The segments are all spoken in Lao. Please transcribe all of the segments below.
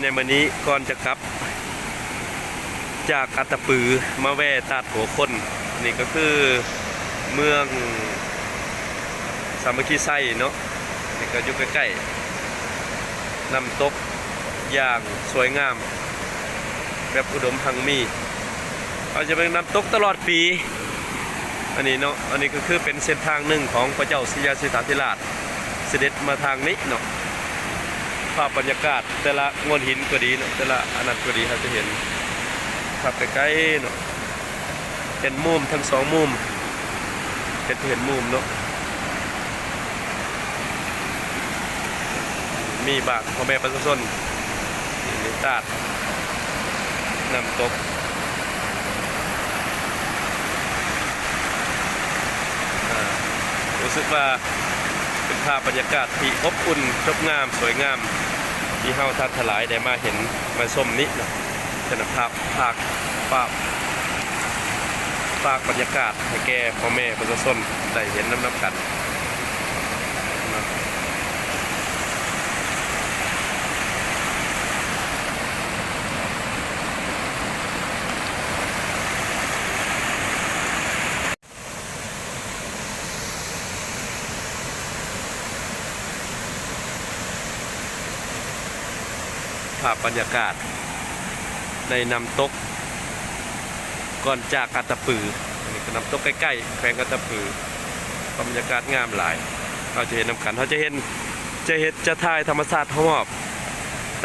ໃນມື້ນີ້ກ່ອນຈະກັບຈາກອັດຕະປື ມາແວ່ຕາດຫົວຄົນ. ນີ້ກໍຄືເມືອງສາມັກຄີໄຊເນາະ, ນີ້ກໍຢູ່ໃກ້ໆນ້ຳຕົກຢ່າງສວຍງາມ ແບບອຸດົມຮັ່ງມີ. ເຮົາຈະເບິ່ງນ້ຳຕົກຕະຫຼອດປີ ອັນນີ້ເນາະ. ອັນນີ້ກໍຄືເປັນເສັ້ນທາງໜຶ່ງຂອງພະເຈົ້າໄຊຍະເສດຖາທິລາດ ເສດັດມາທາງນີ້ເນາະ. ພາບບັນຍາກາດແຕ່ລະໂງ່ນຫີນກໍດີເນາະ, ແຕ່ລະອັນນັ້ນກໍດີ, ເຮົາຈະເຫັນພາບໃກ້ໆເນາະ, ເຫັນມຸມທັງສອງມຸມ, ເຮັດໃຫ້ເຫັນມຸມເນາະ. ມີບ້ານພໍ່ແມ່ປະຊາຊົນ ນີ້ຕາດນ້ຳຕົກ ອາ ຮູ້ສຶກວ່າເປັນພາບບັນຍາກາດທີ່ອົບອຸ່ນ ຈົບງາມ ສວຍງາມ ທີ່ເຮົາທ່ານທັງຫຼາຍໄດ້ມາເຫັນມາຊົມນີ້ເນາະ. ເປັນພາບ ພາກ ພາກ ພາກບັນຍາກາດໃຫ້ແກ່ພໍ່ແມ່ປະຊາຊົນໄດ້ເຫັນນຳໆກັນ. ພາບບັນຍາກາດໃນນ້ຳຕົກ ກ່ອນຈາກອັດຕະປື, ອັນນີ້ກໍນ້ຳຕົກໃກ້ໆ ແຂວງອັດຕະປື. ພາບບັນຍາກາດງາມຫຼາຍ, ເຮົາຈະເຫັນນຳກັນ, ເຮົາຈະເຫັນ ຈະເຮັດ ຈະຖ່າຍທຳມະຊາດຮອບ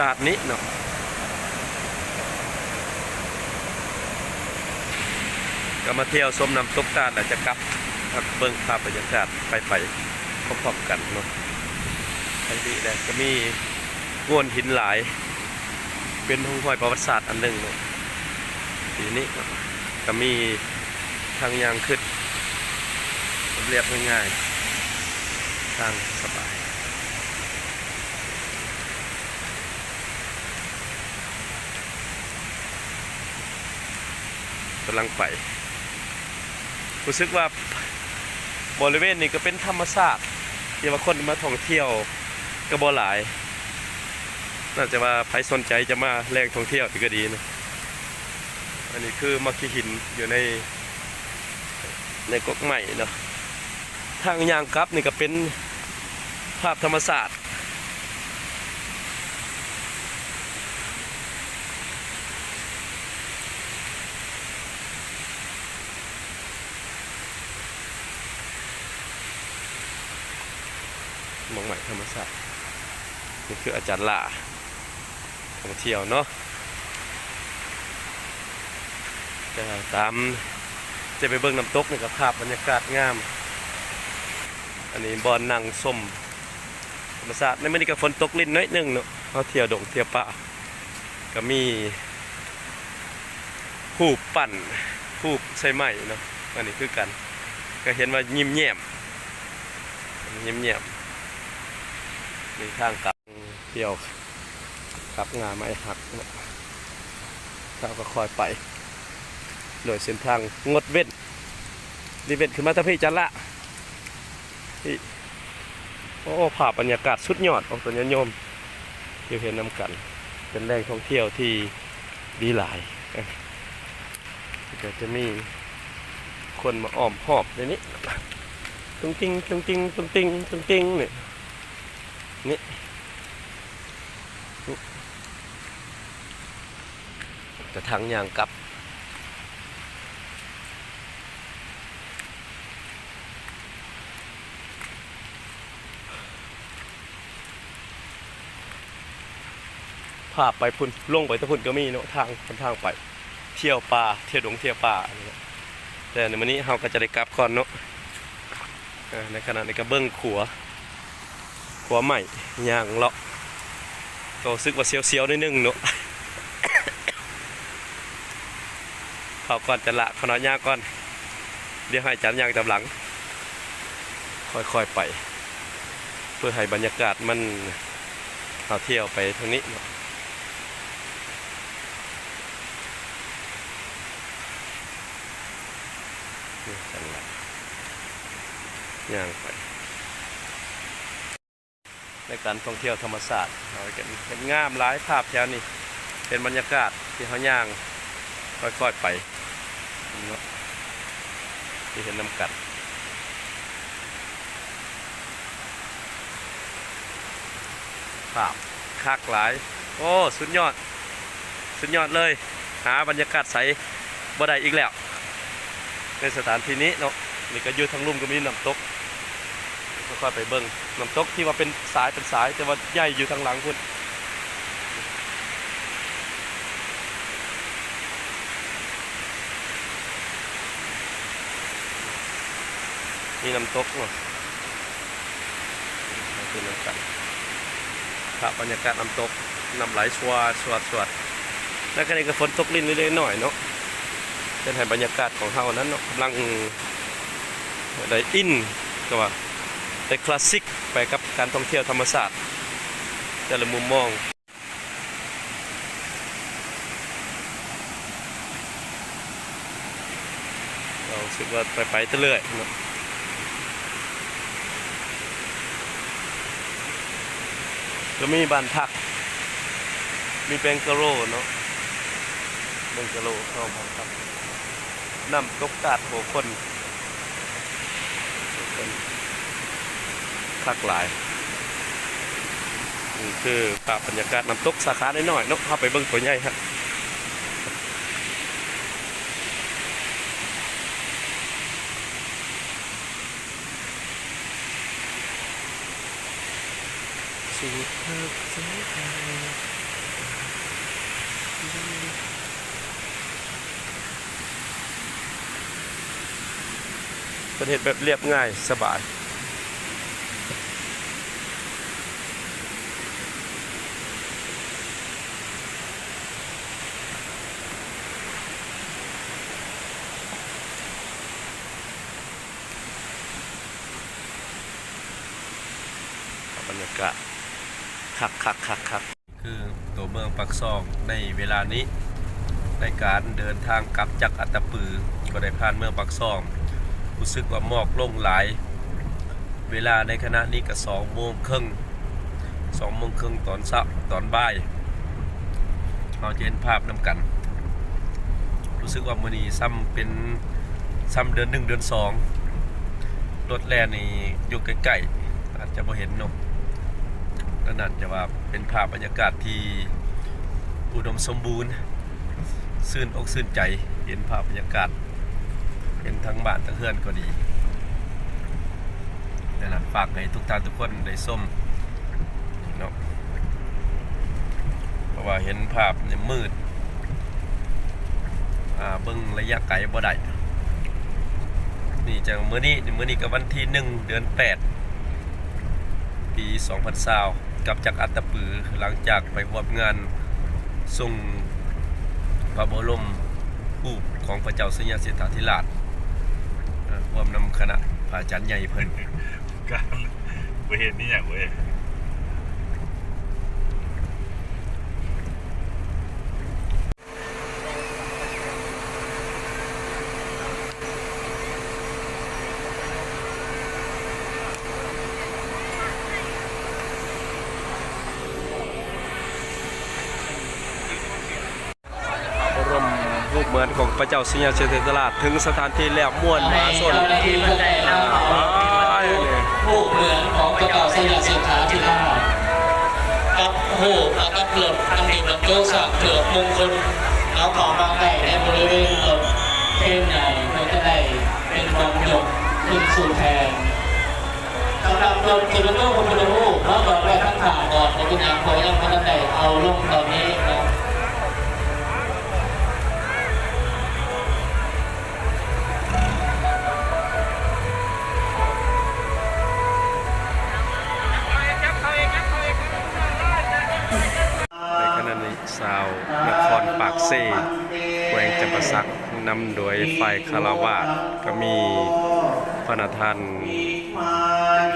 ຕາດນີ້ເນາະ. ກໍມາທ່ຽວຊົມນ້ຳຕົກຕາດ ແລ້ວຈະກັບ ເບິ່ງພາບບັນຍາກາດໄປໆ ພ້ອມໆກັນເນາະ. ທາງນີ້ແຫຼະ ກໍມີໂງ່ນຫີນຫຼາຍ ເປັນຮ່ອງຮອຍປະຫວັດສາດອັນໜຶ່ງເນາະ. ທີນີ້ເນາະ ກໍມີທາງຍ່າງຂຶ້ນ ລຽບງ່າຍໆ ທາງສະບາຍ. ກຳລັງໄປ ຮູ້ສຶກວ່າບໍລິເວນນີ້ກໍເປັນທຳມະຊາດ ທີ່ວ່າຄົນມາທ່ອງທ່ຽວກໍບໍ່ຫຼາຍ, ໜ້າຈະວ່າໃຜສົນໃຈຈະມາແຫຼ່ງທ່ອງທ່ຽວນີ້ກໍດີນະ. ອັນນີ້ຄືໝາກຂີ້ຫີນຢູ່ໃນ ໃນກົກໄມ້ເນາະ. ທາງຍ່າງກັບນີ້ກໍເປັນພາບທຳມະຊາດ. ໝອກໄມ້ທຳມະຊາດ ນີ້ຄືອາຈານຫຼ້າ ທ່ອງທ່ຽວເນາະ. ຈະຕາມ ຈະໄປເບິ່ງນ້ຳຕົກນີ້ກໍພາບບັນຍາກາດງາມ. ອັນນີ້ບ່ອນນັ່ງຊົມທຳມະຊາດ. ໃນມື້ນີ້ກໍຝົນຕົກລິນໜ້ອຍໜຶ່ງເນາະ, ເຮົາທ່ຽວດົງທ່ຽວປ່າ ກໍມີຮູບປັ້ນ ຮູບໃສ່ໄມ້ເນາະ. ອັນນີ້ຄືກັນ ກໍເຫັນວ່າຍິ້ມແຍ້ມ ຍິ້ມແຍ້ມ. ນີ້ທາງກັບ ທ່ຽວກັບງາໄມ້ຫັກເນາະ. ເຮົາກໍຄ່ອຍໄປໂດຍເສັ້ນທາງງົດເວັ້ນ ນີ້ເວັ້ນຂຶ້ນມາທາງພີ້ ຈັນລະ ນີ້. ໂອ້ ພາບບັນຍາກາດສຸດຍອດ ອອກຕົນຍາດໂຍມ ທີ່ເຫັນນຳກັນ ເປັນແຫຼ່ງທ່ອງທ່ຽວທີ່ດີຫຼາຍ. ກໍຈະມີຄົນມາອ້ອມຮອບໃນນີ້ ຕຸງຕິງ ຕຸງຕິງ ຕຸງຕິງ ຕຸງຕິງ ນີ້ ນີ້ ກະທາງຍ່າງກັບ. ພາບໄປພຸ້ນ ລົງໄປແຕ່ພຸ້ນກໍມີເນາະ ທາງ ເປັນທາງໄປທ່ຽວປ່າ ທ່ຽວດົງທ່ຽວປ່າ. ແຕ່ໃນມື້ນີ້ເຮົາກໍຈະໄດ້ກັບກ່ອນເນາະ. ເອີ ໃນຂະນະນີ້ກໍເບິ່ງຂົວ ຂົວໄມ້ ຍ່າງເລາະ ກໍຮູ້ສຶກວ່າສຽວໆໜ້ອຍໜຶ່ງເນາະ. ເຂົ້າກ່ອນຈະລະ ຂະນ້ອຍຍ່າງກ່ອນ ດຽວໃຫ້ອາຈານຍ່າງຕາມຫຼັງ ຄ່ອຍໆໄປ ເພື່ອໃຫ້ບັນຍາກາດມັນ ເຮົາທ່ຽວໄປທາງນີ້ເນາະ. ນີ້ກັນລະ ຍ່າງໄປ. ໃນການທ່ອງທ່ຽວທຳມະຊາດ ເຮົາເຫັນ ເຫັນງາມຫຼາຍ ພາບແຖວນີ້ ເປັນບັນຍາກາດທີ່ເຮົາຍ່າງຄ່ອຍໆໄປເນາະ ທີ່ເຫັນນຳກັນ. ພາບຄັກຫຼາຍ ໂອ້ ສຸດຍອດ ສຸດຍອດເລີຍ ຫາບັນຍາກາດໃສບໍ່ໄດ້ອີກແລ້ວ ໃນສະຖານທີ່ນີ້ເນາະ. ນີ້ກໍຢູ່ທາງລຸ່ມກໍມີນ້ຳຕົກ ຄ່ອຍໆໄປເບິ່ງ ນ້ຳຕົກທີ່ວ່າເປັນສາຍເປັນສາຍ ແຕ່ວ່າໃຫຍ່ຢູ່ທາງຫຼັງພຸ້ນ. ມີນ້ຳຕົກເນາະ ເປັນນຳກັນ ພາບບັນຍາກາດນ້ຳຕົກ ນ້ຳໄຫຼຊວດໆ ໃນຂະນະນີ້ກໍຝົນຕົກລິນເລັກໆນ້ອຍໆເນາະ ເຮັດໃຫ້ບັນຍາກາດຂອງເຮົານັ້ນເນາະ ກຳລັງໄດ້ອິນ ກໍວ່າໄດ້ຄລາສສິກໄປກັບການທ່ອງທ່ຽວທຳມະຊາດ ແຕ່ລະມຸມມອງ. ເຮົາຮູ້ສຶກວ່າໄປ ໄປແຕ່ເລື້ອຍເນາະ ກໍມີບ້ານພັກ ມີແບັງກາໂລເນາະ ແບັງກາໂລເຂົ້າບ້ານພັກ ນ້ຳຕົກຕາດຫົວຄົນ ຄັກຫຼາຍ. ນີ້ຄືພາບບັນຍາກາດນ້ຳຕົກສາຂານ້ອຍໆເນາະ ເຮົາໄປເບິ່ງຕົວໃຫຍ່ຮະ. ເພິ່ນເຮັດແບບລຽບງ່າຍສະບາຍ. ບັນຍາກາດຄັກໆໆໆ. ຄືຕົວເມືອງປາກຊ່ອງໃນເວລານີ້ ໃນການເດີນທາງກັບຈາກອັດຕະປື ກໍໄດ້ຜ່ານເມືອງປາກຊ່ອງ ຮູ້ສຶກວ່າໝອກລົງຫຼາຍ. ເວລາໃນຂະນະນີ້ກໍສອງໂມງເຄິ່ງ ສອງໂມງເຄິ່ງຕອນເຊົ້າ ຕອນບ່າຍ ເຮົາຈະເຫັນພາບນຳກັນ. ຮູ້ສຶກວ່າມື້ນີ້ຊ່ຳເປັນ ຊ່ຳເດືອນໜຶ່ງເດືອນສອງ ລົດແລ່ນນີ້ຢູ່ໃກ້ໆ ອາດຈະບໍ່ເຫັນເນາະ. ນັ້ນອາດຈະວ່າເປັນພາບບັນຍາກາດທີ່ອຸດົມສົມບູນ ຊື່ນອົກຊື່ນໃຈ ເຫັນພາບບັນຍາກາດ ເຫັນທັງບ້ານທັງເຮືອນກໍດີ. ນັ້ນລະ ຝາກໃຫ້ທຸກທ່ານທຸກຄົນໄດ້ຊົມເນາະ ເພາະວ່າເຫັນພາບນີ້ມືດ ອ່າ ເບິ່ງໄລຍະໄກບໍ່ໄດ້. ນີ້ຈັ່ງມື້ນີ້ ມື້ນີ້ກໍວັນທີໜຶ່ງ ເດືອນແປດ ປີສອງພັນຊາວ ກັບຈາກອັດຕະປື ຫຼັງຈາກໄປຮ່ວມງານສົ່ງພະບໍລົມຮູບຂອງພະເຈົ້າໄຊຍະເຊດຖາທິລາດ ເອີ ຮ່ວມນຳຄະນະພະອາຈານໃຫຍ່ເພິ່ນ ການ ບໍ່ເຫັນອີ່ຫຍັງເວີຍ. ບະລົມຮູບເໝືອນຂອງພະເຈົ້າໄຊຍະເຊດຖາທິລາດ ເຖິງສະຖານທີ່ແລ້ວ ມ່ວນມະຫາຊົນ ໃນເຈົ້າໜ້າທີ່ເພິ່ນໄດ້ນຳເອົາຮູບເໝືອນຂອງພະເຈົ້າໄຊຍະເຊດຖາທິລາດ ກັບຮູບ ກັບລົດ ອັນເປັນບັນຈຸສາກເກືອບມຸງຄຸນ ເອົາເຂົ້າມາໄວ້ໃນບໍລິເວນລົດເຄນໃຫຍ່ ເພື່ອຈະໄດ້ເປັນບັນຈຸຂຶ້ນສູ່ແທ່ນ. ສຳລັບລົດທີ່ບັນຈຸພະພຸດທະຮູບ ເຮົາຈອດໄວ້ທາງຂ້າງກ່ອນ ບໍ່ເປັນຫຍັງ ເພາະຍັງບໍ່ທັນໄດ້ເອົາລົງຕອນນີ້ເນາະ. ໃນຂະນະນີ້ ຊາວນະຄອນປາກເຊ ແຂວງຈຳປາສັກ ນຳໂດຍຝ່າຍຄາລະວາດ ກໍມີພະນະທ່ານ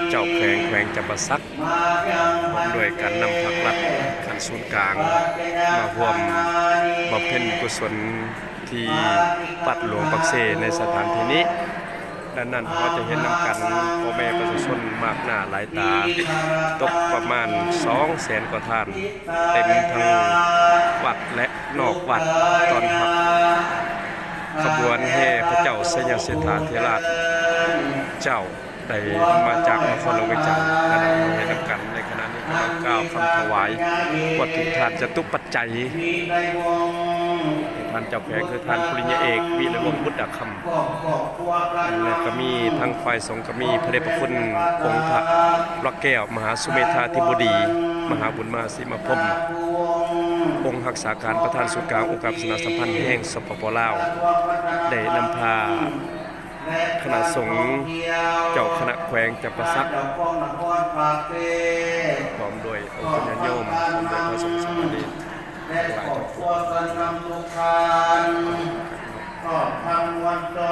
ເຈົ້າແຂວງແຂວງຈຳປາສັກ ພ້ອມດ້ວຍການນຳພາກລັດຂັ້ນສູນກາງ ມາຮ່ວມບຳເພັນກຸສົນທີ່ວັດຫຼວງປາກເຊ ໃນສະຖານທີ່ນີ້. ໃນ ອັນນັ້ນເຮົາຈະເຫັນນຳກັນ ພໍ່ແມ່ປະຊາຊົນມາກໜ້າຫຼາຍຕາ ຕົກປະມານສອງແສນກວ່າທ່ານ ເຕັມທັງວັດ ແລະ ນອກວັດ ຕ້ອນຮັບຂະບວນແຫ່ພະເຈົ້າໄຊຍະເສດຖາທິລາດເຈົ້າ ໄດ້ມາຈາກນະຄອນຫຼວງວຽງຈັນ ແລະ ເຮົາເຫັນນຳກັນໃນຂະນະນີ້ກຳລັງກ່າວຄຳຖວາຍວັດຖຸທານຈະຕຸປັດໄຈ ທ່ານເຈົ້າແຂວງຄືທ່ານປຸລິຍະເອກ ວິໄລວົງ ບຸດດາຄຳ ແລະ ກໍມີທາງຝ່າຍສົງ ກໍມີພະເດດພະຄຸນອົງພະລັກແກ້ວ ມະຫາສຸເມທາທິບໍດີ ມະຫາບຸນມາສີມາພົມ ອົງຮັກສາການປະທານສູນກາງອົງການປະຊາສຳພັນແຫ່ງ ສປປ ລາວ ໄດ້ນຳພາຄະນະສົງ ເຈົ້າຄະນະແຂວງຈຳປາສັກ ພ້ອມດ້ວຍອົງຄະຍາດໂຍມ ພ້ອມດ້ວຍພະສົງສາມະເນນ ຫຼາຍເຈົ້າຜູ້